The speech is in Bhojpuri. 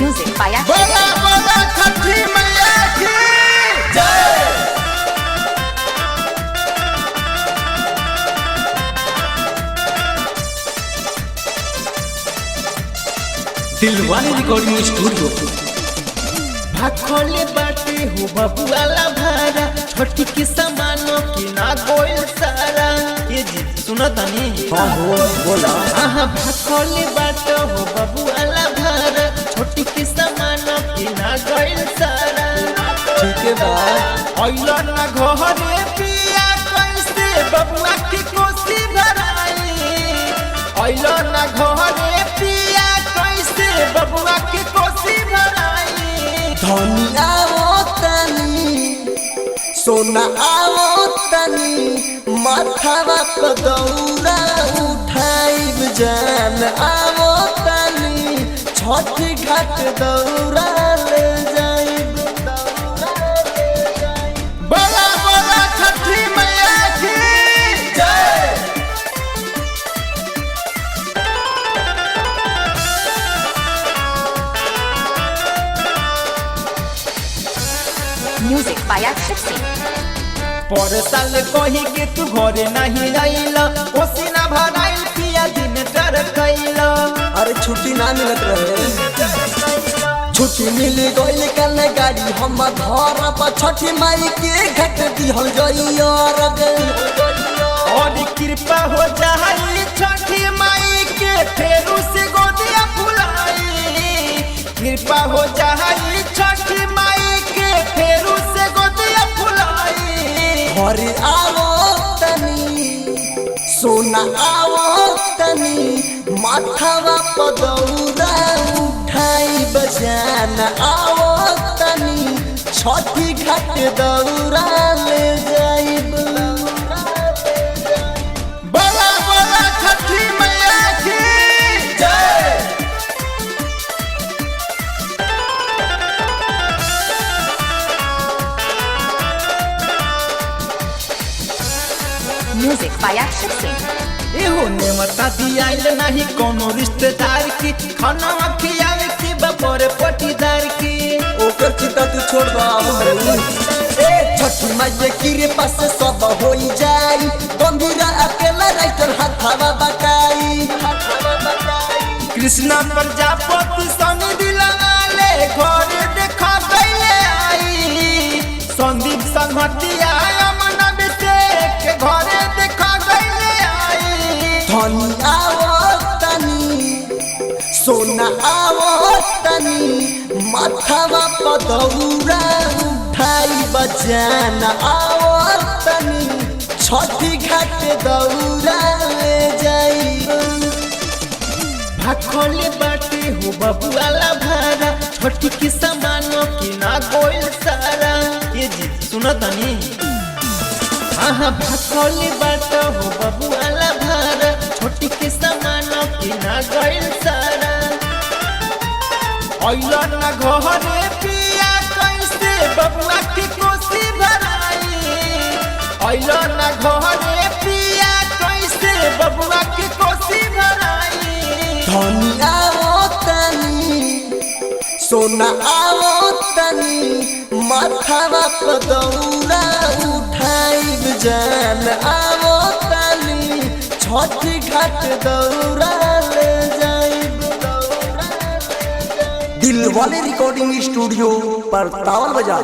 Music by Akshay बोला Singh. बोला छठी मैया की जय। Dilwale recording studio. भाखोले बाटे हो बबुआला भारा, छोटी के सामानो की ना गोइल सारा। ये जी सुनो तनी। हाँ हो बोला। आहा भाखोले बाटे हो बबुआला भारा, छोटी के सामानो की ना गोइल सारा। ठीक है बा। अइलो ना घरे पिया कैसे बबुआ के कोसी भराई। अइलो ना घरे पिया कैसे बबुआ के कोसी भराई। धनी आओ तनी, सोना आओ तनी, माथावा पर दौरा उठाइब जान आओ तनी, छठ घाट दौरा ले जाइब। दौरा ले जाइब। बोला बोला छठी मैया की जय। Music by Akshay Singh. पर साल कही के तू घरे नहीं आइल, ओसिना भराइल पिया दिन डर कैल। अरे छुट्टी ना मिलत रहे, छुट्टी मिल गइल कल गाड़ी हम घर पर छठी माई के घट दिहल जई और और कृपा हो जाई छठी माई के फेरू से गोदिया फुलाई। कृपा हो जाई छठी माई के फेरू से गोदिया फुलाई। घरे आओ तनी, सोना आओ तनी, माथावा पर दौरा उठाई बजान आओ तनी, छठी घाट दौरा ले जाइब। बोला बोला छठी मैया की जय। Music by Akshay Singh. एहो नेवता दियाइल नहीं कोनो रिश्तेदार की, खाना खियावे के बपोरे पटीदार की। ओकर चिंता तू छोड़ दो। ए छठी माई के पास सब होई जाई, गंभीरा अकेला राइटर हाथावा बटाई। कृष्णा प्रजापति संग दिलवाले घर देखा गईले आई। संदीप संगतिया अमन अभिषेक घरे देखा गईले आई। धनी आओ तनी, सोना आओ तनी, माथावा पर दौरा उठाई बजान आओ तनी, छठी घाट दौरा ले जाई। भाखोले बाटे हो बबुआला भारा, छोटी के सामानो की ना गोइल सारा। ये जी सुनो तनी। आहा भाखोले बाटे हो बबुआला भारा, छोटी के सामानो की ना गोइल सारा। अइलो ना घरे पिया कैसे बबुआ के कोसी भराई। अइलो ना घरे पिया कैसे बबुआ के कोसी भराई। धनी आओ तनी, सोना आओ तनी, माथावा पर दौरा उठाइब जान आओ तनी, छठी घाट दौरा ले जाइब। दिलवाले रिकॉर्डिंग स्टूडियो पर तावल बजा।